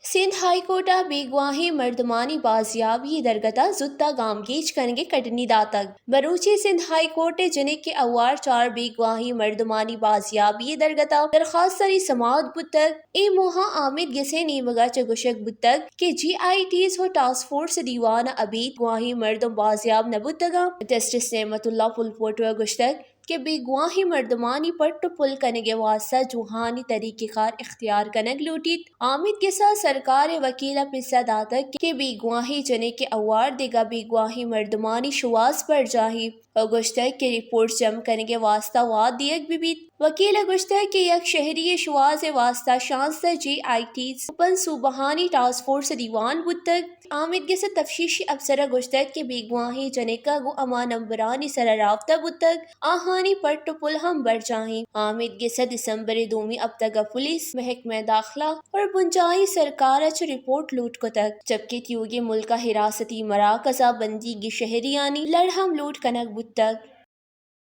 Sindh high court ءَ بیگواہیں مردمانی بازیابی ءِ درگت ءَ زوت ءَ گامگیج کنگ ءِ کڈنی داتگ۔ مروچی سندھ ہائی کورٹ ءِ جنک ءِ ہوار چار بیگواہیں مردمانی بازیابی ءِ درگت ءَ درخواستانی سماعت بوتگ۔ اے موہ ءَ آمید گس ءِ نیمگ ءَ چہ گوشگ بوتگ کہ جے آئی ٹیز ءُ ٹاسک فورس ءِ دیوان ءَ ابید بیگواہیں مردم بازیاب نہ بوتگ اَنت۔ جسٹس نعمت اللہ پلپوٹو ءَ گوشتگ کہ بیگواہیں مردمانی پٹ ءُ پل کنگ ءِ واستہ جوہانی طریقہ کار اختیار کنگ لوٹیت۔ آمید گس ءَ سرکار ءِ وکیل ءَ پسہ داتگ کہ بیگواہیں جنک ءِ ہوار دگہ بیگواہیں مردمانی شوہاز برجاہ اِنت ءُ گوشتگ کہ رپورٹ جم کنگ ءِ واستہ وھد دیگ بہ بیت۔ وکیل ءَ گوشتگ کہ یک شہری ءِ شوہاز ءِ واستہ شانزدہ جے آئی ٹیز ءُ پنچ صوبہانی ٹاسک فورس ءِ دیوان بوتگ۔ آمید گس ءِ تفتیشی اپسر ءَ گوشتگ کہ بیگواہیں جنک ءَ گوں ہما نمبرانی سر ءَ رابطہ بوتگ، آہانی پٹ ءُ پل ہم برجاہ اِنت۔ آمید گس ءَ دسمبر ءِ دومی ہپتگ ءَ پولیس، محکمہ داخلہ ءُ بنجاہی سرکار ءَ چہ رپورٹ لوٹ کتگ، جبکہ تیوگیں ملک ءِ حراستی مراکز ءَ بندیگیں شہریانی لڑ ہم لوٹ کنگ بوتگ۔